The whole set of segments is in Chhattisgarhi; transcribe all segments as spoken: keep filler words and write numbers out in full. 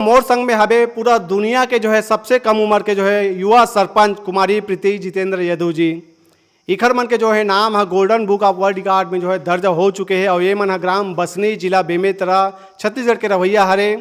मोर संग में हबे पूरा दुनिया के जो है सबसे कम उम्र के जो है युवा सरपंच कुमारी प्रीति जितेंद्र यदु जी। इखर मन के जो है नाम है Golden Book of World Record में जो है दर्ज हो चुके हैं और ये मन ह ग्राम बसनी, जिला बेमेतरा, छत्तीसगढ़ के रहवैया हरे।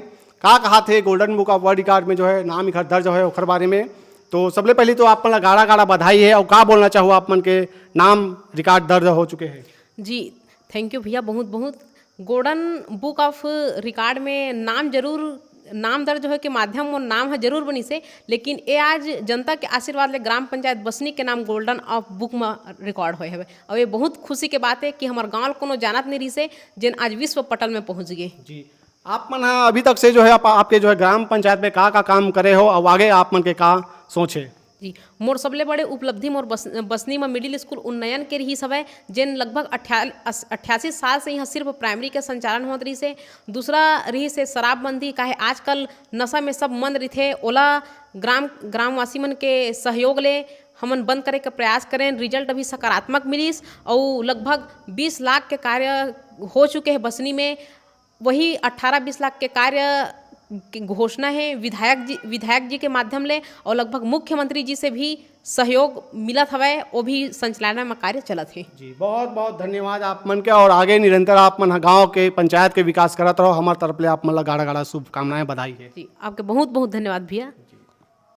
का कहा थे Golden Book of World Record में जो है नाम इखर दर्ज है ओखर बारे में। तो सबले पहले तो आप मन ला गाड़ा गाड़ा बधाई है और का बोलना चाहू आप मन के नाम रिकॉर्ड दर्ज हो चुके हैं। जी, थैंक यू भैया, बहुत बहुत। गोल्डन बुक ऑफ रिकॉर्ड में नाम जरूर, नाम दर्ज होए के माध्यम मोर नाम ह जरूर बनिसे, लेकिन ए आज जनता के आशीर्वाद ले ग्राम पंचायत बसनी के नाम गोल्डन ऑफ बुक म रिकॉर्ड होए हवे। और ये बहुत खुशी के बात है कि हमार गाँव ल कोनो जानत नहीं रहिसे, जेन आज विश्व पटल में पहुँच गए। जी, आप मन ह अभी तक से जो है आप, आपके जो है ग्राम पंचायत में का का काम करे हो और आगे आप मन के का सोच है? जी, मोर सबले बड़े उपलब्धि मोर बस, बसनी म मिडिल स्कूल उन्नयन के रिहिस हवय, जेन लगभग अट्ठा-, अस-, अट्ठासी साल से यहाँ सिर्फ प्राइमरी के संचालन होत रिहिस हे। दूसरा रिहिस हे शराबबंदी, काहे आजकल नशा में सब मन रिथे, ओला ग्राम, ग्रामवासी मन के सहयोग ले हमन बंद करे के प्रयास करेन। रिजल्ट अभी सकारात्मक मिलिस, अउ लगभग बीस लाख के कार्य हो चुके हे बसनी में। वही अट्ठारह बीस लाख के कार्य के घोषणा है विधायक जी, विधायक जी के माध्यम ले, और लगभग मुख्यमंत्री जी से भी सहयोग मिलत हवय, वो भी संचालन में कार्य चलत है। जी, बहुत बहुत धन्यवाद आप मन के, और आगे निरंतर आप मन ह गांव के, पंचायत के विकास करत रहो। हमार तरफ ले आप मन ला गाड़ा गाड़ा शुभकामनाएं, बधाई है। जी, आपके बहुत बहुत धन्यवाद भैया।